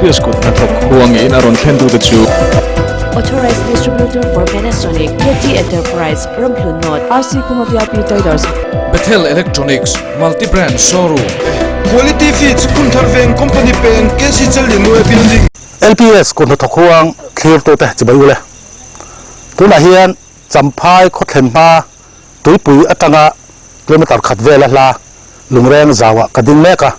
LPS kut hnathawk huangin a rawn thlen tute chu. Authorized Distributor for Panasonic, KT Enterprise, Ramhlun North, RC Khuma VIP Traders. Bethel Electronics, Multi Brand Showroom. Quality Feeds, Phunthar Veng Company Peng, KC Challianue Building. LPS kut hnathawk huang thlirtute chibai ule. Tunah hian Champhai khawthlen hma tuipui atanga kilometer khat vela hla lungreng zauah ka ding mek a,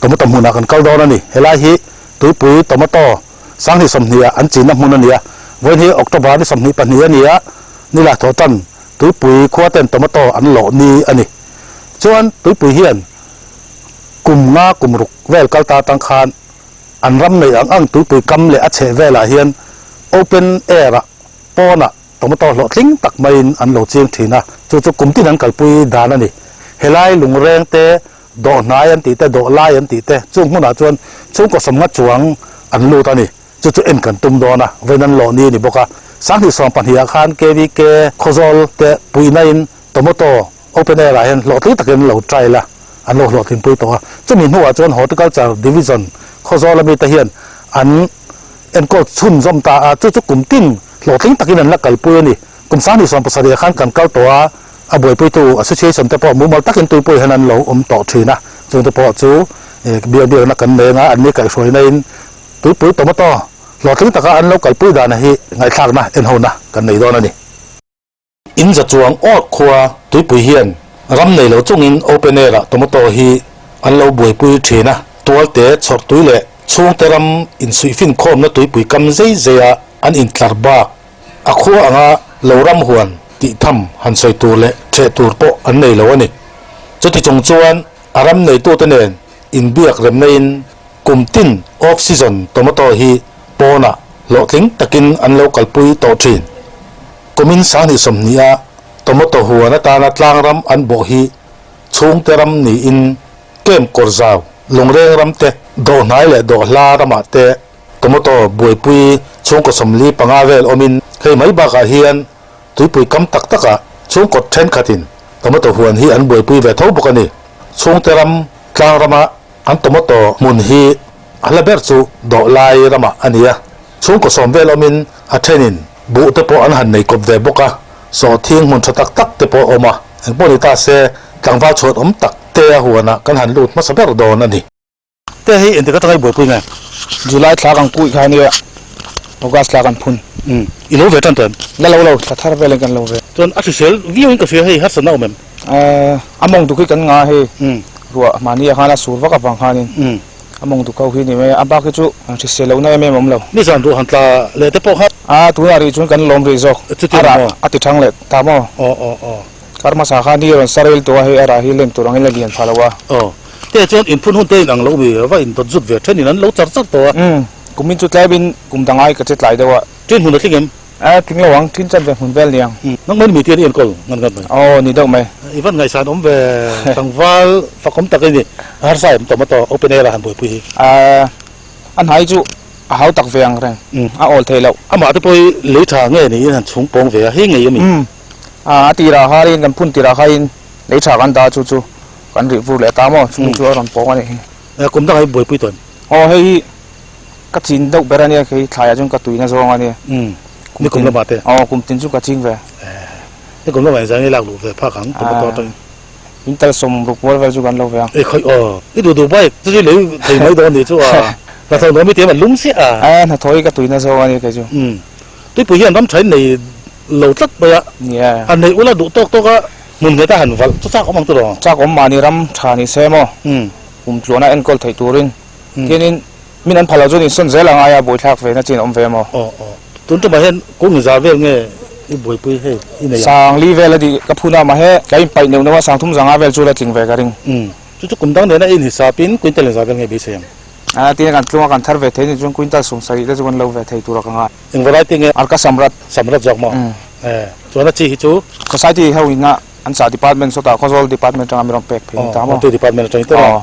tomato hmunah kan kal dawn a ni. Helai hi tuipui tomato sanghnih sawmhnih ah an chinna hmun a ni a, vawiin hi October ni 22 a ni a, nila thawh tan tuipui khua ten tomato an lawh ni a ni. Chuan tuipui hian kum nga kum ruk vel kal ta atang khan an ram nei ang ang tuipui kam leh a chheh velah hian open air ah pawnah Tomato hlawhtling tak maiin an lo ching thin a, chu chu kum tin an kalpui dan a ni. Helai lungreng te, dawh hnai an tih te, dawh lai an tih te, chung hmunah chuan chhungkaw sawmnga chuang an lut a ni. Chu chu en kan tum dawn a, vawiin an lawh ni a ni bawk a. 2020 ah khan KVK Khawzawl te puihna in Tomato open air ah hian hlawhtling takin an lo trial a, an lo hlawhtlinpui tawh a. Chumi hnuah chuan Horticulture Division Khawzawl ami te hian an enkawl chhunzawm ta a, chu chu kum tin hlawhtling takin an la kalpui a ni. Kum 2017 ah khan kan kal tawh a, a buaipuitu association te pawh mumal takin tuipui hian an lo awm tawh thin a, chung te pawh chu biak biakna kan nei anga an ni kaihhruaina in tuipui tomato hlawhtling taka an lo kalpui dana hi ngaihthlakna enhona kan nei dawn a ni. In za chuang awt khua tuipui hian ram nei lo chungin open air ah tomato hi an lo buaipui thin a, tualte chhawrh tui leh chhungte ram insuihfin khawmna tuipui kam zei zei a an intlar bak a khua anga lo ram huan tih tham han sawi tur leh theh tur pawh an nei lo a ni. Chuti chung chuan a ram neitute nen inbiak remna in kum tin off season tomato hi pawnah hlawhtling takin an lo kalpui tawh thin. Kumin 2020 a tomato huan atana tlangram an bawh hi chhungte ram niin camp kawr zau lungreng ram te dawh hnai leh dawh hla ramah te tomato buaipui chhungkaw 45 vel awmin hei mai bakah hian tuipui kam tak takah chhungkaw thenkhatin tomato huan hi an buaipui ve tho bawk a ni. Chhungte ram tlangrama an tomato hmun hi a hla ber chu dawh lai ramah a ni a, chhungkaw sawm vel awmin a thenin buh te pawh an han nei kawp ve bawk a, sawhthing hmun tha tak tak te pawh a awm a, engpawh ni ta se tlangval chhuat awm tak te a huanah kan han lut hmasa ber dawn a ni. Te hei engtik atanga i buaipui nge? July thla kan kuih kha ania, August thla kan phun. Umm, i lo ve tan tawh em? La lo lo, thla thar velin kan lo ve. Chuan a hrisel viau in ka hria hei, harsatna a awm em? Ahh, a mawng duk hi kan ngah hei, ruah mahni ah khan a sur vak avang khanin a mawng duk ho hi ni mai a, a bak hi chu an hrisel lohna em em a awm lo. Nizan ruah han tla leh te pawh kha. A, tunah rih chuan kan lawm rih zawk, a rah a ti thang leh ta maw? Aw aw aw. Kar hmasa khan hi a rawn sa rel tawh a, hei a rah hi len tur angin a lian pha lo a. Aw, te chuan inphun hun te in ang lo mi va indawt zut ve then in an lo char char tawh a. Umm, kumin chu tlaiin kum dang ai ka che tlai deuh a. Ṭin hmun a tling em? A tling lo ang, ṭin chan ve hmun vel ni ang. Nang mai ni mi tian i enkawl ngan ngat mai. Aw, ni deuh mai. I van ngaihsan awm ve, tlangval fakawm tak i ni. A harsa em tomato open air a han buaipui hi? A, a hnai chu a hau tak ve ang reng, a awl thei loh. Amah te pawh hi lei tha nge niin han chhung pawng ve a, hei ngei a mi? Umm, a tirah khain kan phun tirah khain lei tha kan dah chu chu kan rih vur leh ta maw, chumi chu a rawn pawng a nih hi. Kum dangah i buaipui tawh em? Aw, hei hi Ka chin deuh ber a nia khi thlaiah chuan ka tuina zawng a nia. Umm, ni kum lamah te? Aw, kum tin chu ka ching ve. Ni kum lamah engzah nge lak luh ve phak ang tomato atangin? In tal sawm ruk mual vel chu kan lo ve ang. Ei khawi aw, i duh duh bike chu chu lei thei mai dawn ni chu a, hnathawh nuam i ti em a lum chiah a. A, hnathawh hi ka tuina zawng a nia kei chu. Umm, tuipui hian ram thain nei lo tlat mai a, a neih ula duh tawk tawk a hmun nghet a han valh chu chak awm ang tiraw? Chak awm mahni ram tha ni se maw? Umm. Kum tluana enkawl theih turin Tianin min an phal lo chuan insawn zel a ngai a, buaithlak ve na chin a awm ve maw? Aw aw. Tun tumah hian kung inzah vel nge i buaipui hei i nei ang? Sang li vel a di ka phun a, mahse ka inpaih neuh neuh a, sang thum zanga vel chu la tling ve ka ring. Umm. Chu chu kum dang nena i inhisapin quintal inzah vel nge beisei ang? A, tiang kan tlunga kan thar ve thei ni chuan quintal 70 te chu kan lo ve thei tur a ka ngai. Eng variety nge? Arka Samrat. Samrat zawk maw? Umm. E, chuan a chi hi chu? Society ho ina an chah department sawtah Khawzawl department atanga min rawn pek phei ni ta maw? Aw, department atangin te rawn. Aw.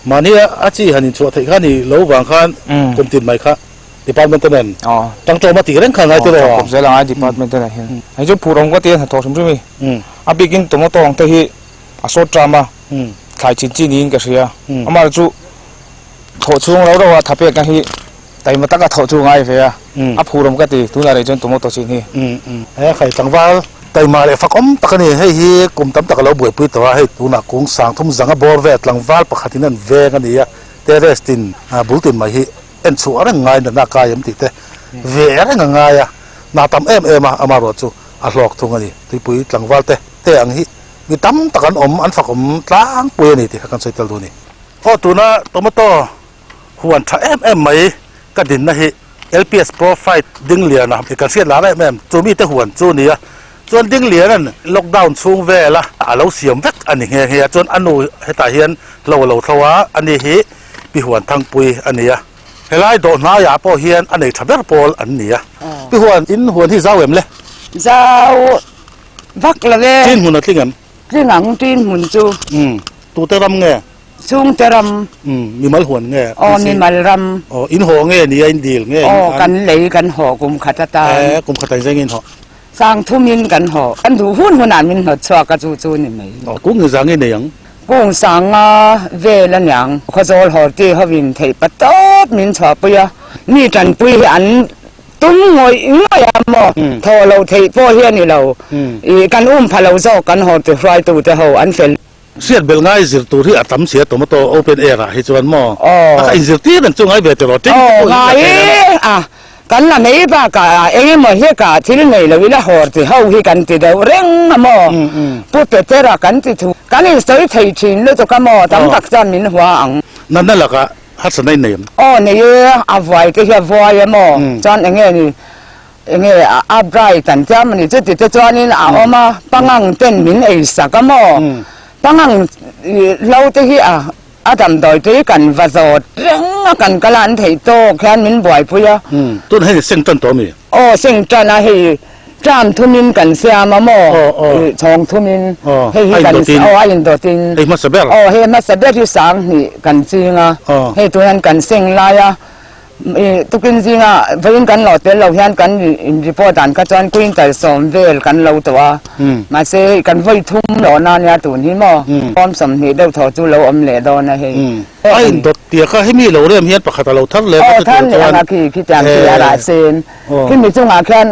Mahni a chi han inchhuah theih kha ni lo vang khan kum tin mai kha department te nen tangtawm a tih reng kha ngai te rawh. Tangtawm zel a ngai department te nen hian. Hei chu phur awm ka ti a hnathawh hrim hrim i. A bikin tomato ang te hi a sawt ṭam a, thlai chin chi niin ka hria. Amaherawhchu chu Thawh chhung ro ro a thapekna hi taima taka thawh chu ngai ve a, a phurawm ka ti, tunah rei chuan tomato chin hi. He khai tlangval taima leh fakawm tak a ni, hei hi kum tam tak a lo buaipui tawh a, hei tunah kung sangthum zanga bawr vel tlangval pakhatin an veng a ni a, terrace tin bul tin mai hi en chhuah reng ngai natna a kai em tih te ve reng a ngai a, hna tam em em a, amaherawh chu a hlawk thung a ni, tuipui tlangval te te ang hi mi tam tak an awm, an fakawm tlangpui a ni tih kha kan sawi tel duh a ni. Aw tuna tomato huan tha em em mai ka dinna hi LPS Pro Fight Dingliana i kan hriat lar em em chu mite huan chu nia chuan Dingliana'n lockdown chhung vela a lo siam vek a ni nghe nghe a chuan a nu hetah hian hlo a lo thlo a ani hi pi huan thangpui a ni a helai dawh hnaiah pawh hian a nei tha ber pawl an ni a pi huan in huan hi zau em le? Zau vak lo e. Tin hmun a tling em? Tling ang tin hmun chu. Umm tute ram nge? Chhungte ram. Umm mimal huan nge? Aw mimal ram. Aw in haw nge nia in dil nge? Aw kan lei kan haw kum khat atan. Eh kum khat ah zeng in haw. Sang thum in kan haw. Kan duh hun hun ah min hnawt chhuak a chu chu ni mai. Aw kung nge zang nge nei ang? Kung sang nga vel a niang. Khawzawl hawr ti ho in theih pa tawp min chhuahpui a. Mi tanpui hi an Tum ngawih ngawih a maw? Thaw lo theih pawh hi a ni lo. I kan um pha lo zawk kan haw ti hruaitu te ho an fel. Hriat belh ngai zir tur hi a tam sia tomato open air ah hi chuan maw? A kha inzirtir reng chu ngai ve tiraw teng te pawh hi la thei ngai a. Kan la nei bakah eng emaw hlekah thil nei lo ila hawr ti ho hi kan ti deuh reng a maw? Pu Petera kan ti thu kan insawi thei thin lutuk a maw? Tam tak chuan min hua ang. Natna lakah Harsatna in nei em? Aw nei e, a vuai te hi a vuai em aw, chuan eng nge ni, eng nge a bright an tia maw ni chuti te chuanin a awm a, pangang ten min ei sak a maw, pangang hlo te hi a a damdawi te hi kan va zawt reng a, kan kal a an theih tawk hian min buaipui a. Tun hei seng tan tawh a mi? Aw seng tan a hei Term thumin kan siam a maw? Chhawng thumin. Hei hi kan aw a indawtin. Hei hmasa ber. Aw hei hmasa ber hi sanghnih kan ching a. Hei tun hian kan seng lai a. Tukin zinga vawiin kan lo tel lo hian kan in report dan kha chuan quintal sawm vel kan lo tawh a. Mahse hei kan vawi thum lohna ania tun hi maw? Form 20 deuh thaw chu lo awm leh dawn a hei. A indawt tiak a hemi lo rem hian pakhat a lo thar leh a chu tur chuan. Aw thar leh ang a khi khitiang khi a rah sen. Khimi chungah khian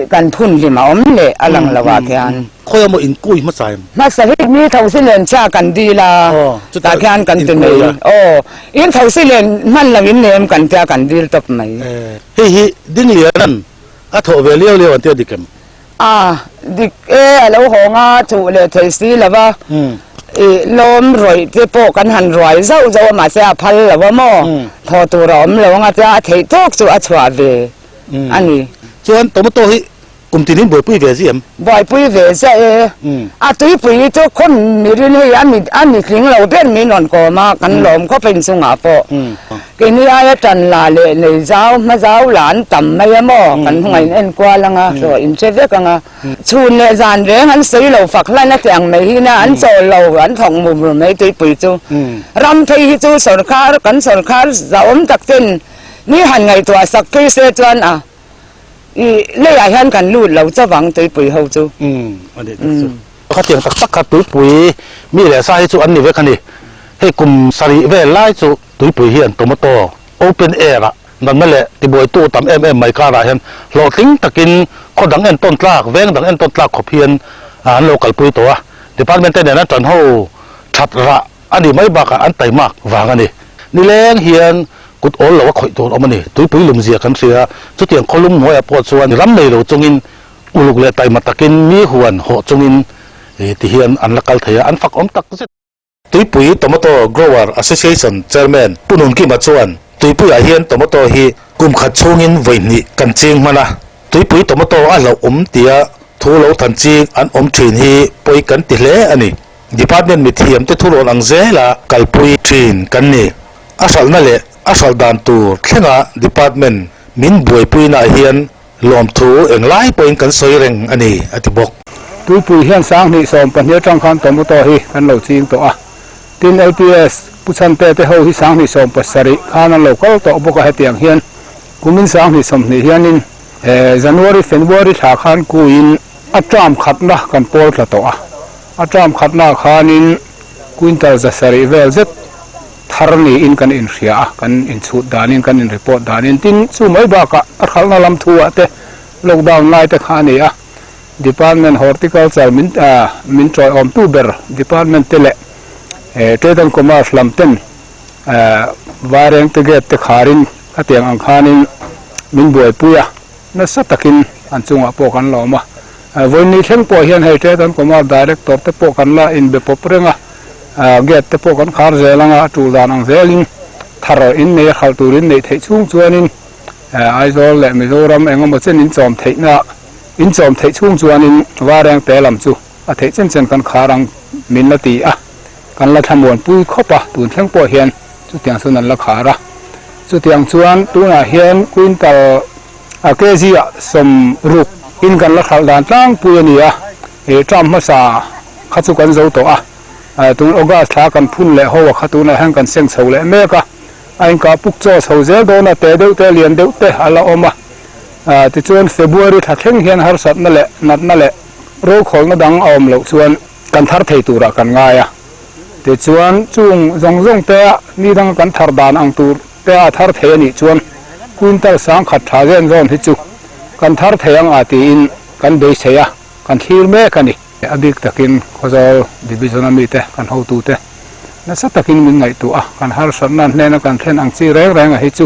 kan phun hlim a awm leh a lang lo ah khian. Khawi emaw in kui hmasa em? Hmasa hi mi thosi len chhia kan dil a, tah khian kan ti mai. Aw, in thosi len hman lo in nem kan tia kan dil tawp mai. Hei hi Dinglianan a thawh ve liau liau an tia dik em? A, dik e, a lo haw nga chuh leh thei si lo va, i lawm rawih te pawh kan han ruai zauh zauh a, mahse a phal lo a maw, thaw tur a awm lo anga tia a theih tawk chu a chhuah ve a ni. Chuan tomato hi kum tinin buaipui ve zia em? Buaipui ve zia e, a tuipui chu khawm mirin hei a mi a mi tling lo ber min rawn kawm a, kan lawm khawp a inchungah pawh. Keini aia tan la leh nei zau hma zau la an tam mai a maw? Kan hnungah in en kual ang a, hlawh in che vek ang a. Chhun leh zan reng an sawi lo fak hlan a ti ang mai hi na an chawl lo an thawk mum ru mai tuipui chu. Ram phei hi chu sawrkhar kan sawrkhar zahawm tak ten ni han ngaihtuah sak phei se chuan a i leiah hian kan lut lo chauh ang tuipui ho chu. A nih tak chu. Khatiang tak tak kha tuipui mi leh sa hi chu an ni vek a ni. Hei kum sarih vel lai chu Tuipui hian tomato open air ah natna leh tibuaitu tam em em mai karah hian hlawhtling takin khaw dang entawn tlak, veng dang entawn tlak khawp hian an lo kalpui tawh a. Department te nena tan ho that rah a nih mai bakah an taimak vang a ni. Nileng hian kut awl lo a khawih tur awm a ni. Tuipui lumzia kan hria, chutiang khawlum hnuaiah pawh chuan ram nei lo chungin uluk leh taima takin mi huan hawh chungin ti hian an la kal thei a, an fak awm tak zet. Tuipui Tomato Grower Association Chairman Pu Nunkima chuan, Tuipuiah hian tomato hi kum khat chhungin vawi hnih kan ching hman a, tuipui tomato a hlauh awm tia thu lo than ching an awm thin hi pawi kan ti hle a ni. Department mithiamte thurawn ang zela kalpui thin kan ni. A hralhna leh a hralh dan tur thlenga department min buaipuinaah hian Lawmthu englai pawhin kan sawi reng a ni, a ti bawk. Tuipui hian 2018 atang khan tomato hi kan lo ching tawh a, tin LPS Pu Chhante te ho hi 2017 khan an lo kal tawh bawk a, hetiang hian kumin 2020 hianin January February thla khan kuiin a term khatna kan pawl tla tawh a, a term khatna khanin quintal 700 vel zet. thar niin kan inhria a, kan inchhut danin kan in report danin tin chu mai bakah a hralhna lam thu ah te lockdown lai te kha a ni a, department horticulture min min tawiawm tu ber department te leh trade and commerce lam ten Vairengte gate te kharin khatiang ang khanin min buaipui a, nasa takin an chungah pawh kan lawm a. Vawiin thleng pawh hian hei Trade and Commerce Director te pawh kan la inbe pawp reng a, gate te pawh kan khar zel ang a, a tul dan ang zelin thar in nei a khalh tur in neih theih chhung chuanin Aizawl leh Mizoram eng emaw chen in chawm theihna in chawm theih chhung chuanin Vairengte lam chu a theih chen chen kan khar ang min la ti a. Kan la thlamuanpui khawp a, tun thleng pawh hian chutiang chuan an la khar a. Chutiang chuan tunah hian quintal a kg ah 60 in kan la hralh dan tlangpui a ni a, ih term hmasa kha chu kan zo tawh a, tun August thla kan phun leh ho a kha tunah hian kan seng chho leh mek a, a inkah puk chaw chho zel dawn a, te deuh te lian deuh te a la awm a, tichuan February thla thleng hian harsatna leh natna leh rokhawlna dang a awm loh chuan Kan thar thei turah kan ngai a, tichuan chung zawng zawng te a ni danga kan thar dan ang tur te a thar thei a nih chuan quintal 1000 tha zen zawn hi chu kan thar thei ang a tiin kan beisei a, kan thlir mek a ni. A bik takin Khawzawl Division a mite kan hotute nasa takin min ngaihtuah a, kan harsatna hnena kan thlen ang chi reng reng a hi chu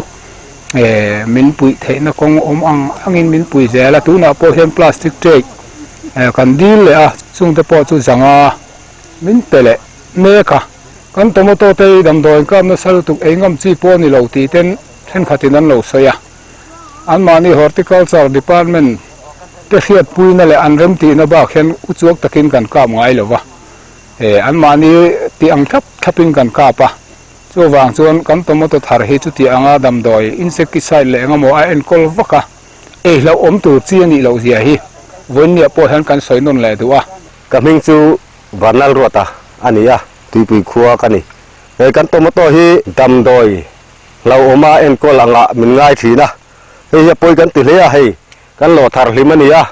min puih theihna kawng awm ang angin min pui zel a, tunah pawh hian plastic tray Kan dil leh a, chungte pawh chu zanga min pe leh mek a. Kan tomato te hi damdawiin kap nasa lutuk ei ngam chi pawh a ni lo tih ten thenkhatin an lo sawi a. Anmahni Horticulture Department te hriatpuina leh an remtihna bak hian uchuak takin kan kap ngai lo va. Anmahni tih ang thlap thlapin kan kap a. Chuvang chuan kan tomato thar hi chuti anga damdawi insecticide leh engemaw a enkawl vak a. Ei hlauhawm tur chi a nih loh zia hi vawiinniah pawh hian kan sawi nawn leh duh a. Ka hming chu Vanlal Ruata a ni a, Tuipui khua ka ni. Hei kan tomato hi damdawi hlauhawma enkawl angah min ngai thin a, hei hi a pawi kan ti hle a, hei kan lo thar hlim a ni a,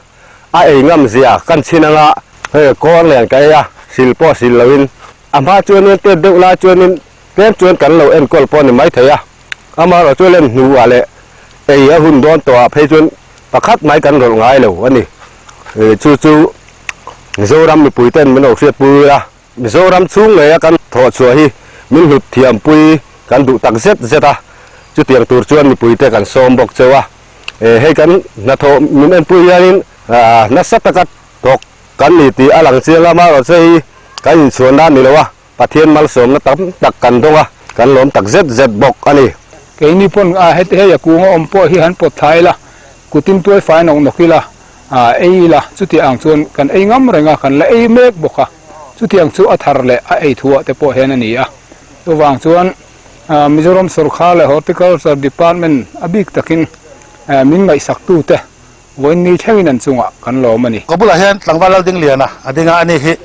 a ei ngam zia kan chhin anga hei kawr nen ka ei a, sil pawh sil loin a hma chuanin tet deuh lai chuanin tlem chuan kan lo enkawl pawh a ni maithei a. Amaherawh chu lem hnuah leh ei a hun dawn tawhah phei chuan pakhat mai kan rawlh ngai lo a ni. Chu chu Mizoram mipui ten min lo hriatpui a, Mizoram chhung ngeia kan thawh chhuah hi min hlut thiampui kan duh tak zet zet a, chutiang tur chuan mipui te kan sawm bawk cheu a. Hei kan hnathawh min enpui hianin nasa taka thawk kan ni tih a lang chiang a, amaherawh chu hei kan inchhuan nan ni lo a. Pathian malsawmna tam tak kan dawng a, kan lawm tak zet zet bawk a ni. Keini pawn a heti hei a kung a awm pawh hi han pawt thla ila, kutin tuai fai nawk nawk ila, ei ila, chutiang ang chuan kan ei ngam reng a, kan la ei mek bawk a, chutiang chu a thar leh a ei thuah te pawh hian a ni a. Chuvang chuan Mizoram sawrkhar leh Horticulture Department a bik takin min ngaihsaktute Vawiin thlengin an chungah kan lawm a ni. Ka bulah hian tlangval Laldingliana a ding a, ani hi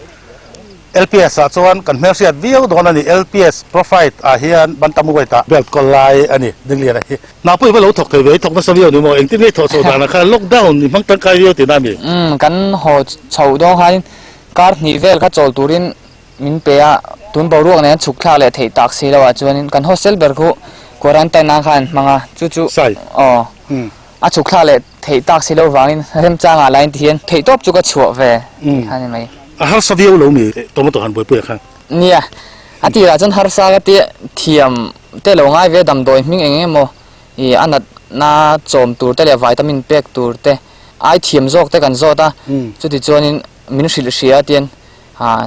LPS ah chuan kan hmelhriat viau dawn a ni. LPS profile ah hian Bantam Weight ah belt kawl lai a ni Dingliana hi. Hna pawh i va lo thawk thei ve, i thawk nasa viau ni maw? Engtin nge i thawh chhoh danah khan lockdown i hmang tangkai viau tihna a mi? Umm, kan haw chhoh dawn khanin kar hnih vel kha chawl turin min pe a, tun boruak nen chhuk thlak leh theih tak si loh ah chuanin kan hostel ber khu quarantine nan khan an hmang a, chu chu aw. A chhuk thlak leh theih tak si loh vangin remchangah lain ti hian theih tawp chu ka chhuah ve tih kha a ni mai. A harsa viau lo mi tomato han buaipui ah khan. Nia, a tirah chuan harsa ka ti thiam te lo ngai ve damdawi hming eng eng emaw ih a natna chawm tur te leh vitamin pek tur te ai thiam zawk te kan zawt a, chuti chuanin min hrilh hria tian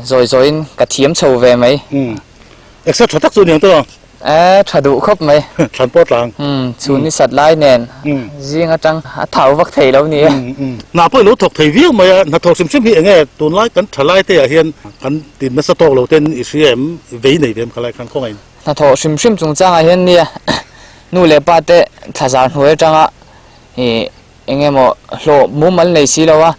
zawi zawiin ka thiam chho ve mai. Exer tha tak chu aniang tawh. E, tha duh khawp mai. Thlan pawh tlang. Umm, chhun ni sat lai nen zing atang a thau vak thei lo ni e. Hna pawh i lo thawk thei viau mai a, hnathawk hrim hrim hi eng nge tunlai kan tha lai te ah hian kan ti nasa tawk lo ten i hria em, vei nei ve em khalai khan khawngaih in. Hnathawh hrim hrim chungchangah hian nia nu leh pa te thlazar hnuai atanga ih eng emaw hlawh mumal nei si lo a,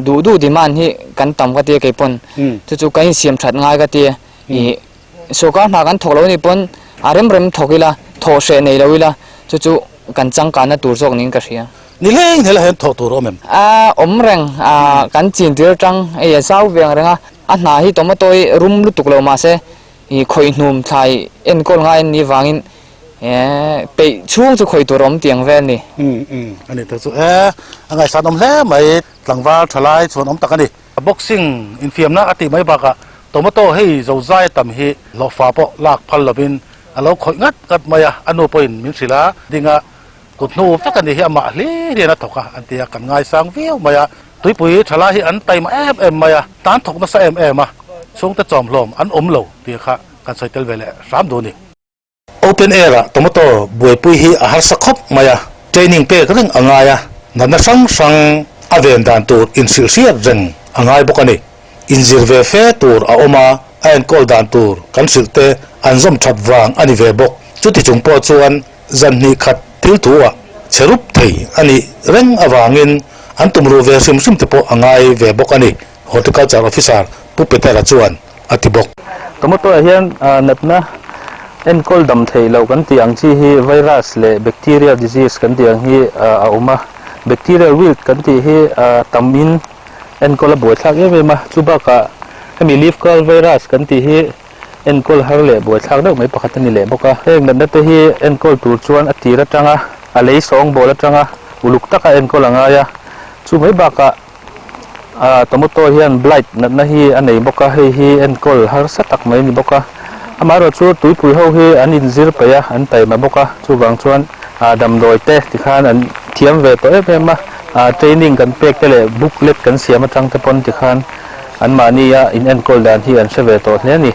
duh duh demand hi kan tam ka tia keipawn chu chu kan insiam that ngai ka tia ih Sawrkar hna kan thawk lo anih pawn a rem rem thawk ila, thawh hreh nei lo ila, chu chu kan changkanna tur zawk niin ka hria. Ni hleng hela hian thawh tur a awm em? A awm reng, a kan chin tir atang hei a zau ve ang reng a, a hna hi tomato hi rum lutuk lo mahse Ih khawih hnum thlai enkawl ngai an nih vangin peih chhung chu khawih tur a awm tiang vel a ni. Umm umm a ni ta chu e, a ngaihsan awm hle mai, tlangval tha lai chhuan awm tak a ni. Boxing infiamna a tih mai bakah tomato hei zo zai tam hi hlawhfa pawh lak phal lovin a lo khawih ngat ngat mai a, a nu pawhin min hrilh a, dinga kut hnu vek a nih hi amah hlir hian a thawk a an ti a, kan ngaisang viau mai a. Tuipui thalai hi an taima em em mai a, tan thawk nasa em em a, chhungte chawmhlawm an awm lo tih kha kan sawi tel ve leh hram duh a ni. Open air ah tomato buaipui hi a harsa khawp mai a, training pek reng a ngai a, natna hrang hrang a ven dan tur inhrilh hriat reng a ngai bawk a ni. Inzir ve fe tur a awm a, a enkawl dan tur kan hrilh te an zawm that vang a ni ve bawk. Chuti chung pawh chuan Zan hnih khat thil thu ah che rup thei a nih reng avangin an tum ruh ve hrim hrim te pawh a ngai ve bawk a ni, Horticulture Officer Pu Petera chuan a ti bawk. Tomato ah hian natna enkawl dam theih loh kan tih ang chi hi virus leh bacterial disease kan tih ang hi a awm a, bacterial wilt kan tih hi tam in enkawl a buaithlak em em a, chubakah hemi leaf curl virus kan tih hi Enkawl har leh buaithlak deuh mai pakhat a ni leh bawk a. Heng natna te hi enkawl tur chuan a tir atanga a lei sawng bawl atanga uluk taka enkawl a ngai a. Chu mai bakah ah tomato hian blight natna hi a nei bawk a, hei hi enkawl harsa tak mai a ni bawk a. Amaherawh chu tuipui ho hi an inzir peih a, an taima bawk a, chuvang chuan ah damdawi te tikhan an thiam ve tawh em em a. Ah training kan pek te leh booklet kan siam atang te pawn tikhan Anmahnia in enkawl dan hi an hre ve tawh hle a ni.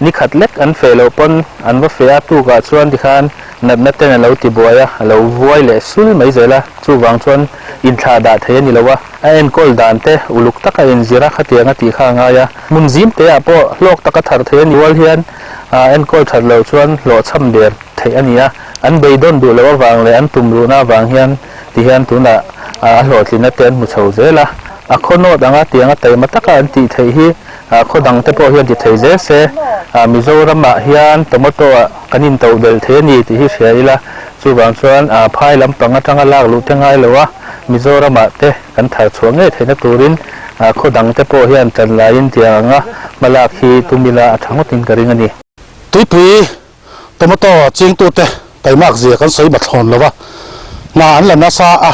Ni khat lek an feh loh pawn an va feh a, tukah chuan tikhan natna ten a lo ti buai a, a lo vuai leh sul mai zel a, chuvang chuan inthlah dah thei a ni lo a. A enkawl dan te uluk taka inzir a, khatiang a tih kha a ngai a. Hmun zim te ah pawh hlawk taka thar thei a ni rual hian enkawl that loh chuan hlawhchham der theih a ni a. An beidawn duh loh avang leh an tum ruhna avang hian Tihian tunah a hlawhtlinna te an hmu chho zel a, a khaw nawt anga tianga taima taka an tih theih hi khaw dang te pawh hian ti thei zel se, Mizoramah hian tomato ah kan intoh belh thei a ni tih hi hria ila, chuvang chuan phai lampang atanga lak luh te ngai lo a, Mizoramah te kan thar chhuah ngei theihna turin khaw dang te pawh hian tan laiin tiang anga hmalak hi tum ila a tha ngawtin ka ring a ni. Tuipui Tomato chingtute taimak zia kan sawi mathlawn lo a, hna an la nasa a,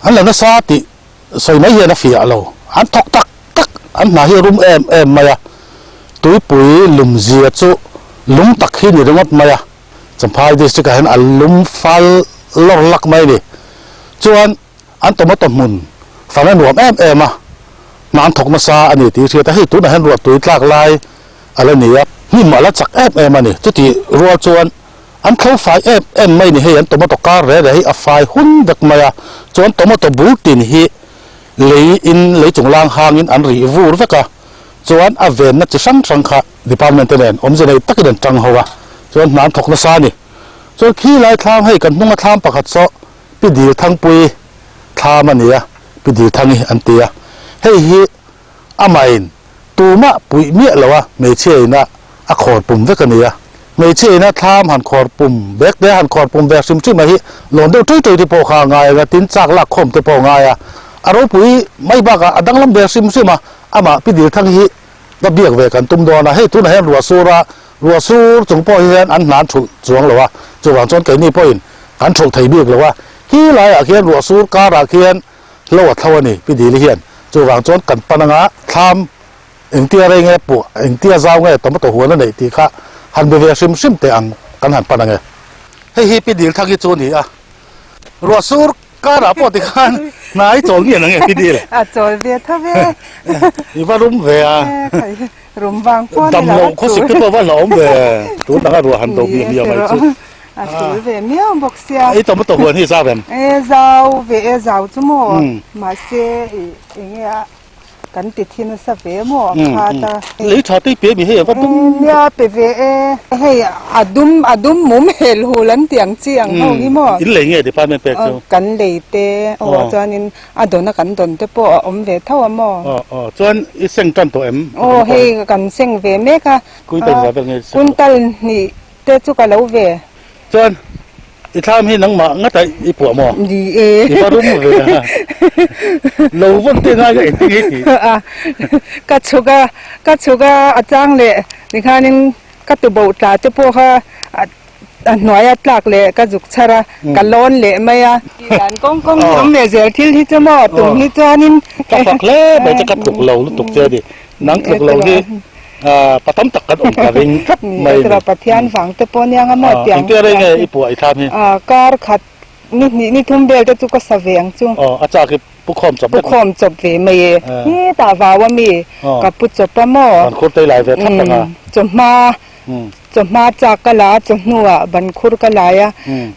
an la nasa tih sawi mai hian a fiah lo. An thawk tak tak, an hna hi a rum em em mai a, tuipui lum zia chu lum tak hi ni ringawt mai a, Champhai district ah hian a lum fal lawr lak mai a ni. Chuan an tomato hmun fan a nuam em em a, hna an thawk nasa a ni tih hriat a, hei tunah hian ruahtui tlak lai a la ni a, hnim a la chak em em a ni. Chutih rual chuan an thlo fai em em mai ni hei an tomato kar reh reh hi a fai hun vek mai a, chuan tomato bul tin hi lei in lei chung lang hangin an rih vur vek a, chuan a venna chi hrang hrang kha department te nen awmze nei takin an tang ho a, chuan hna an thawk nasa a ni. Chuan khi lai thlam hei kan hnunga thlam pakhat saw Pi Dil Thangpui thlam a ni a, Pi Dil Thangi an ti a, hei hi Amahin tumah puih miah lo a, hmeichhia ina a khawr pum vek a ni a. Hmeichhia ina thlam han khawr pum bek te, han khawr pum ve hrim hrim a hi lawn deuh ṭui ṭui te pawh kha a ngai ang a, tin chak lak khawm te pawh a ngai a. A ropui mai bakah a danglam ve hrim hrim a, amah Pi Dilthang hi va biak ve kan tum dawn a, hei tunah hian ruah sur a, ruah sur chung pawh hian an hna an thulh chuang lo a, chuvang chuan keini pawhin kan thulh thei bik lo a, khi laiah khian ruah sur karah khian Hlo a thlo a ni, Pi Dili hian. Chuvang chuan kan pan anga thlam engtia rei nge puah, engtia zau nge tomato huan a neih tih kha han be ve hrim hrim teh ang kan han pan ange. Hei hi Pi Dil Thaki chu a ni a, ruah sur karah pawh tikhan hna i chawl ngian ange Pi Dil? A chawl ve tho ve. I va rum ve a. Rum vang pawh ni lo. Dam loh khawsik te pawh va hlauhawm ve. Tun danga ruah han do miah miah mai chu. A tul ve miau bawk sia. Ei tomato huan hi zau em? E zau ve e zau chu maw. Mahse i enge a kan ti thi nasa ve maw a khat a. Lei tha te i pe mi hei a va dum. Nia pe ve e. Hei a dum a dum mum hel hul an ti ang chi ang ho hi maw. In lei nge department pek chu? Kan lei te aw chuanin a dawn a kan dawn te pawh a awm ve tho a maw. Aw aw chuan i seng tan tawh em? Aw hei kan seng ve mek a. Quintal za vel nge? Quintal hnih Te chu ka lo ve. Chuan i thlam hi nangmah ngata i puah maw? Ni e. I va rum ve a. Lo vawn te ngai ka engtin nge i tih? A, ka chhuk a, ka chhuk a, a chang leh tikhanin. Ka tuboh tla te pawh kha a hnuaia tlak leh ka zuk chhar a, ka lawn leh mai a. Tihdan kawng kawng hi awm leh zel thil hi chu maw tum hi chuanin. Ka fak hle mai che ka tluk lo lutuk che a ni. Nang tluk lo hi pa tam tak kan awm ka ring tlat mai a ni. Pathian vang te pawh nia nga maw tiang. Engtia rei nge i puah i thlam hi? Kar khat ni hnih ni thum vel te chu ka sa ve ang chu. Aw a chak i pu khawm chawp Pu khawm chawp ve mai e. Hetah vau a mi ka pu chawp a maw. Ban khur te i lai ve thlap ang a. Chawhma chawhma chak ka la a, chawhnuah ban khur ka lai a,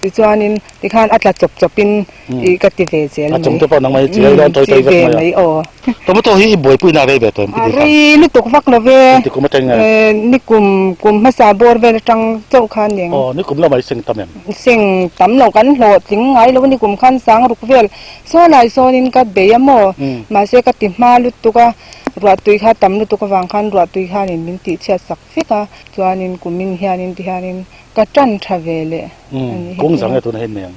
tichuanin tikhan a tla chawp chawpin ih ka ti ve zel A mai. chung te pawh nangmah hi chiai dawn tawi tawi Chi ve mai aw. Tomato hi i buaipui na rei ve tawh em A rei lutuk vak lo ve. Engti kum atang nge? Nikum kum hmasa bawr vel atang chauh kha aniang. Aw nikum lamah i seng tam em? Seng tam lo kan hlawhtling ngai lo a nikum khan sang ruk vel. Saw lai sawnin ka bei a maw? Mahse ka ti hma lutuk a, ruahtui kha tam lutuk avang khan ruahtui khanin min tihchhiat sak vek a, chuanin kumin hianin tihianin ka tan tha ve leh a ni. Kung zang nge tuna hi nei ang?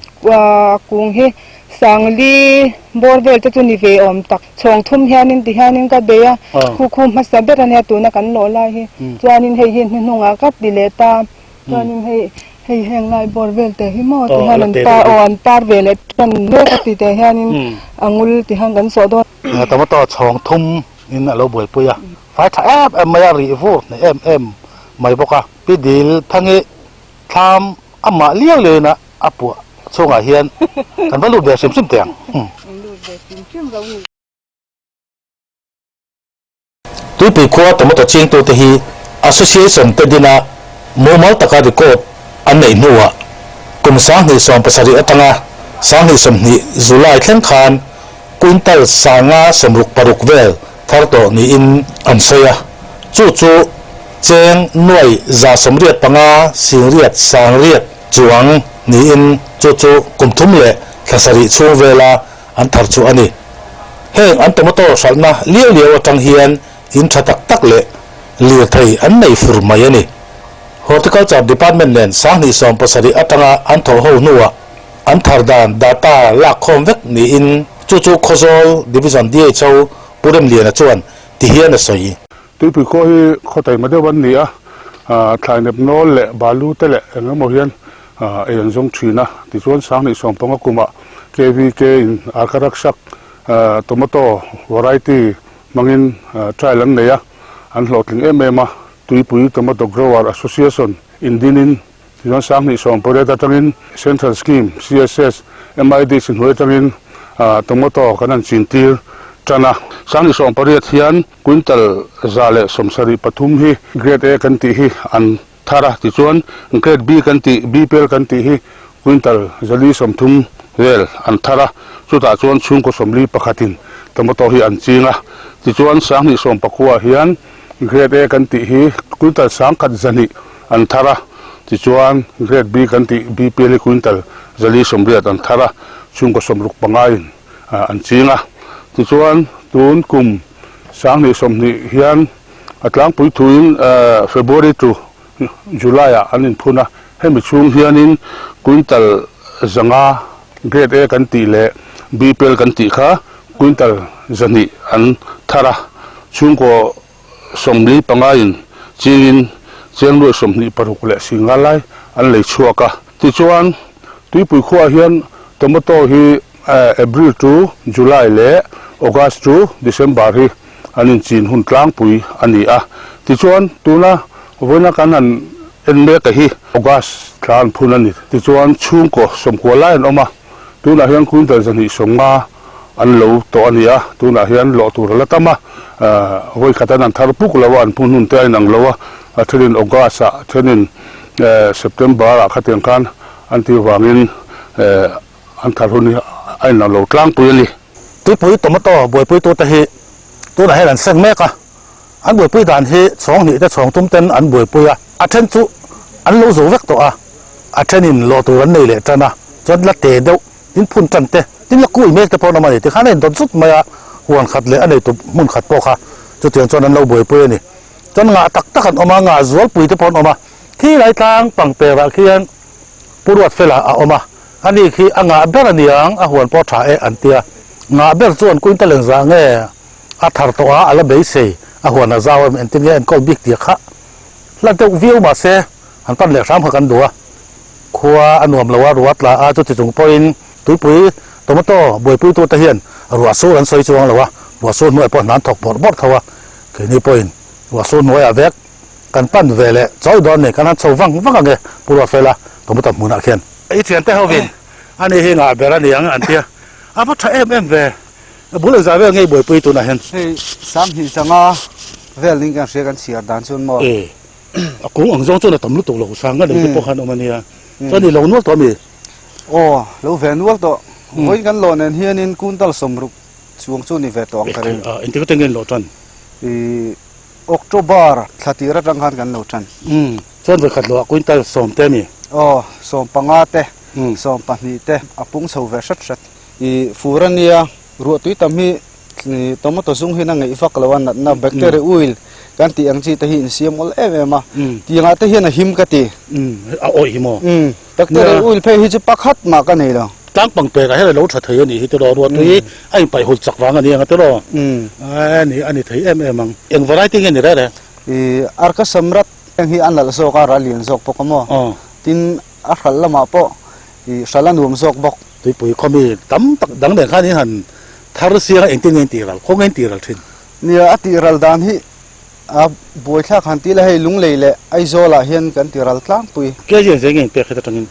Kung hi Sangli bawr vel te chu ni ve awm tak. Chhawng thum hianin tihianin ka bei a, khu khu hmasa ber a nia tuna kan lawh lai hi. Chuanin hei hi hnuhnungah ka ti leh ta. Chuanin hei hei heng lai bawr vel te hi maw ti hian an par aw an par ve leh tan mek a ti te hianin a ngul ti hian kan sawh dawn. Tomato chhawng thum in a lo buaipui a, fai tha em em mai a, rih vur hneh em em mai bawk a. Pi Dil Thangi thlam amah liau liau in a puah chhungah hian kan va lut ve hrim hrim teh ang. Tuipui khua tomato chingtute hi Association te dina mumal taka record an neih hnuah kum 2017 atanga 2020 July thleng khan quintal 566 vel thar tawh niin an sawi a, chu chu cheng nuai 185 singriat sangriat chuang niin chu chu kum thum leh thla sarih chhung vela an thar chu a ni. Heng an tomato hralhna liau liau atang hian in tha tak tak leh lirthei an nei fur mai a ni. Horticulture Department nen 2017 atanga an thawh ho hnuah an thar dan data lak khawm vek niin chu chu Khawzawl Division DHO Pu Remliana chuan ti hian a sawi. Tuipui khua hi khaw taima deuh an ni a, thlainep nawl leh balu te leh eng emaw hian ei an zawng thin a. Tichuan 2015 kumah KVK in Arkarakshak tomato variety hmangin trial an nei a, an hlawhtling em em a. Tuipui Tomato Grower Association indinin tichuan 2018 atangin Central Scheme, CSS, MIDC hnuai atangin tomato kan han chintir tan a. 2018 hian quintal 173 hi Grade A kan tih hi an thar a, tichuan Grade B kan tih, BPL kan tih hi quintal 430 vel an thar a, chutah chuan chhungkaw 41 in tomato hi an ching a, tichuan 2019 hian Grade A kan tih hi quintal 1100 an thar a, tichuan Grade B kan tih, BPL hi quintal 480 an thar a, chhungkaw 65 in an ching a, tichuan tun kum 2020 hian A tlangpui thuin February to July ah an inphun a, hemi chhung hianin quintal 500 Grade A kan tih leh B pel kan tih kha quintal 200 an thar a, chhungkaw 45 in chingin chengluai 26 leh singa lai an lei chhuak a. Tichuan, Tuipui khuaah hian tomato hi April to July leh August to December hi an inchin hun tlangpui a ni a. Tichuan, tuna vawiina kan han en mek a hi August thla an phun a ni. Tichuan, chhungkaw sawmkua lai an awm a, tunah hian quintal 250 an lo tawh a ni a, tunah hian lawh tur a la tam a, vawikhat an han thar puk lo a, an phun hun te a inang lo a, a thenin August ah, a thenin September ah khatiang khan an tih vangin an thar hun hi a inang lo tlangpui a ni. Tuipui tomato buaipuitute hi tunah hian an seng mek a, an buaipui dan hi chhawng hnih te chhawng tum ten an buaipui a, a then chu an lo zo vek tawh a, a thenin lawh tur an nei leh tan a, chuan la te deuh tin phun tan te tin la kui mek te pawh an awm a ni tikhan a indawt zut mai a, huan khat leh a nei tu hmun khat pawh kha chutiang chuan an lo buaipui a ni. Chuan ngah tak tak an awm a, ngah zualpui te pawh an awm a, khi lai tlang pangperah khian Pu Ruatfela a awm a, Ani khi a ngah ber a niang, a huan pawh tha e an tia. Ngah ber chuan quintal engzah nge a thar tawh a, a la beisei, a huan a zau em, engtin nge a enkawl bik tia kha Hla deuh viau mahse han pan leh hram kha kan duh a, khua a nuam lo a, ruah tla a, chuti chung pawhin tuipui tomato buaipuitute hian ruah sur an sawi chuang lo a, ruah sur hnuaiah pawh hna an thawk bawrh bawrh tho a, keini pawhin ruah sur hnuaiah vek kan pan ve leh chawi dawn ni, kan han chho vang vang ang e Pu Ruatfela tomato hmunah khian. I thiante hovin ani hi ngah ber a ni ang an tia, a va tha em em ve. A bul engzah vel ngei buaipui tunah hian. Hei 20 zanga vel ning kan hria kan chhiar dan chuan maw. E, a kung ang zawng chuan a tam lutuk lo sang a nei te pawh khan awm a nia. Chuan i lo nual tawh a mi? Aw, lo ve nual tawh. Vawiin kan lawh nen hianin kuntal 60 chuang chu ni ve tawh ang ka ring. Engtik atang nge in lawh tan? I October thla tir atang khan kan lo tan. Chuan vawikhat lawhah quintal 10 te a mi? Aw, 15 te, 12 te a pung chho ve hret hret. I fur a nia, ruah tui tam hi tomato zung hian a ngeih vak lo a, natna bacteria oil kan tih ang chi te hi insiam awl em em a, tiangah te hian a him ka ti. A awih hi maw? Bacteria oil phei hi chu pakhat mah ka nei lo. Tlang pang pekah hian a lo tha thei a nih hi tiraw, ruah tui a inpaih hul chak vang a ni ang a tiraw? A ni a ni thei em em ang. Eng variety nge ni reh reh? I Arka Samrat hi a nalh zawk a, ral lian zawk bawk a maw? Tin a hralh lamah pawh i hralh a nuam zawk bawk. Tuipui khawmi tam tak dang nen khan in han thar siang a, engtin nge in tih ral, khaw nge in tih ral thin? Nia, a tih ral dan hi a buaithlak han ti la, hei Lunglei leh Aizawlah hian kan ti ral tlangpui. Kg engzai nge in pek heta tangin?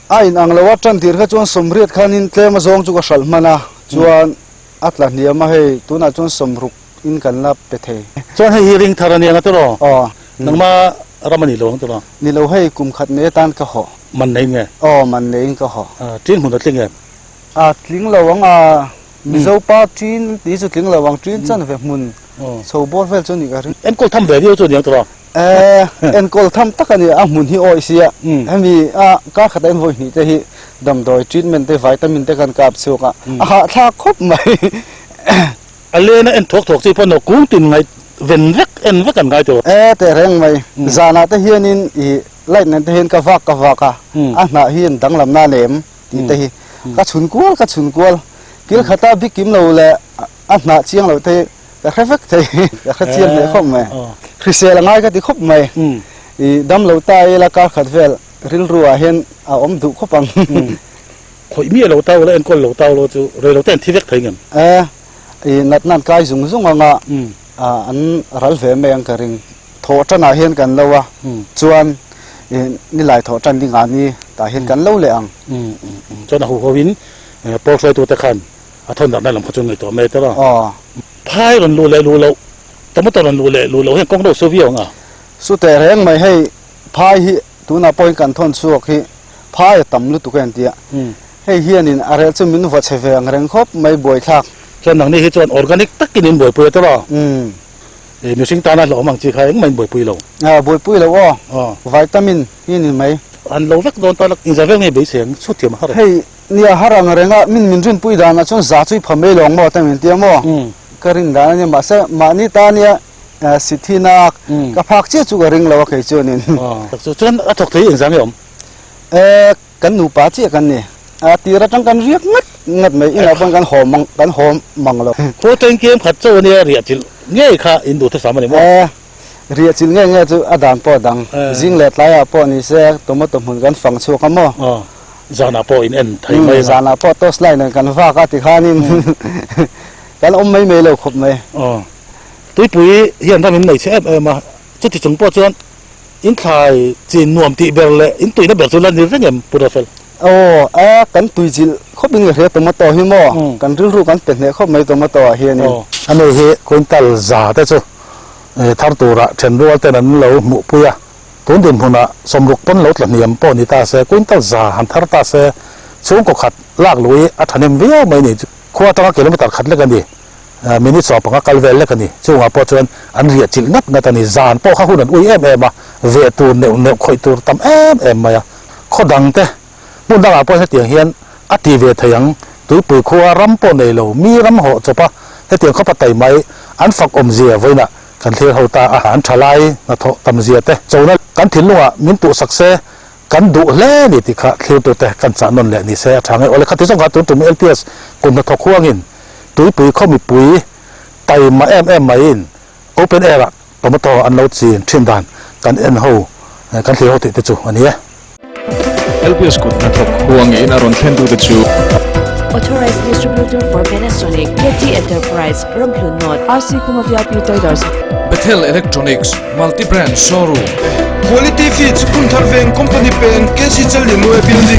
A in ang lo a, tan tir kha chuan 80 khanin tlem a zawng chu ka hralh hman a, chuan a tla hniam a, hei tunah chuan 60 in kan la pe thei. Chuan hei hi ring thar a nia tiraw? Aw. Nangma ram a ni lo ang tiraw? Ni lo hei kum khat nei atan ka haw. Man nei nge? Aw man neiin ka haw. Ṭin hmun a tling em? A tling lo ang a, Mizo pa ṭin tih chu tling lo ang, ṭin chan ve hmun chho bawr vel chu ni ka ring. Enkawl tham ve viau chu a ni ang tiraw? E, enkawl tham tak a ni, a hmun hi awih sia, hemi a kar khat a en vawi hnih te hi damdawi treatment te vitamin te kan kap chhuak a, a hahthlak khawp mai. A len a en thuak thuak chi pawh no kung tin ngaih ven vek en vek an ngai tawh. E teh reng mai, zanah te hianin i light nen te hian ka vak ka vak a, a hnah hi an danglam na lem tih te hi ka chhun kual ka chhun kual, kil khata bik kim lo leh a hnah chiang lo te hi ka hre vek thei, ka hre chiang hle khawp mai. Hrisel a ngai ka ti khawp mai, i dam lo ta ila kar khat vel rilru ah hian a awm duh khawp ang. Khawih miah lo tau la enkawl lo tau lo chu rei lo te an thi vek thei ngem? E, i natna an kai zung zung anga an ral ve mai ang ka ring. Thawh tanah hian kan lo a, chuan i nilai thawh tan ding ah ni tah hian kan lo leh ang. Chuan a huho in pawl hruaitute khan a thawn darhna lam kha chu ngaihtuah mai ta lo. Phai rawn luh leh luh loh, tomato rawn luh leh luh loh hian kawng deuh su viau ang a. Su teh reng mai hei phai hi tunah pawhin kan thawn chhuak hi Phai a tam lutuk a intia. Hei hianin a rel chu min vaw chhe ve ang reng khawp mai buaithlak. Chuan nangni hi chuan organic takin in buaipui a tawh a. I mihring tana hlauhawm ang chi kha engmah in buaipui lo. A buaipui lo aw. Vitamin hi ni mai. An lo vek dawn ta lak inza vel ngei beisei ang chhut thiam a har e. Hei nia har ang reng a min min rinpui danah chuan za chu i pha mai lo ang maw ta min tia maw. Ka rin dan a nia mahse mahni ta nia Sithina ka phak chiah chu ka ring lo a kei chuanin. Chuan a thawk thei engzah nge awm? E, kan nupa chiah kan ni. A tir atang kan riak ngat ngat mai, inah pawn kan haw mang kan haw mang lo. Khaw tengkem khat chaw ania riah chilh ngei kha in duh thusam a ni maw? E, riah chilh ngei ngei chu a dan pawh a dang. Zing leh tlaiah pawh ni se tomato hmun kan fang chhuak a maw? Aw, zanah pawh in en thei mai a. Zanah pawh torch light nen kan vak a tikhanin kan awm mai mai lo khawp mai. Aw. Tuipui hian ram in nei chhe em em a, chuti chung pawh chuan in thlai chin nuam tih ber leh in tuina ber chu la ni reng em Pu Rafel? Aw, a kan tui chilh khawp in ka hria tomato hi maw, kan rilru kan pe hneh khawp mai tomato ah hianin. Aw, ani hi quintal za te chu thar tura then rual ten an lo hmuh pui a, tun dinhmunah 60 pawn lo tla hniam pawh ni ta se, quintal za han thar ta se chhungkaw khat lak lui a thahnem viau mai ni, khua atanga kilometer khat lek a ni. Minute 15 kal vel lek a ni. Chungah pawh chuan an riah chilh ngat ngat a ni. Zan pawh kha hun an ui em em a, veh tur neuh neuh khawih tur tam em em mai a. Khaw dang te hmun dangah pawh hetiang hian a ti ve thei ang. Tuipui khua ram pawh nei lo, mi ram hawh chawp a, hetiang khawpa tai mai an fak awmzia vawiinah kan thlir ho ta a. An thalai hnathawh tamzia te chona kan thinlungah min tuhsak se Kan duh hle ni tih kha thlirtute kan chah nawn leh ni se a tha ngei. Awle khati zawng kha tun tum LPS kum hnathawk huangin tuipui khaw mipui taima em em maiin open air ah tomato an lo chin thin dan kan en ho kan thlir ho tih te chu a ni e. LPS kut hnathawk huangin a rawn thlen tute chu. Authorized Distributor for Panasonic, KT Enterprise, Ramhlun North, RC Khuma VIP Traders. Bethel Electronics, Multi Brand Showroom. Quality Feeds, Kumthar Veng, Company Peng, KC Challianluai Building.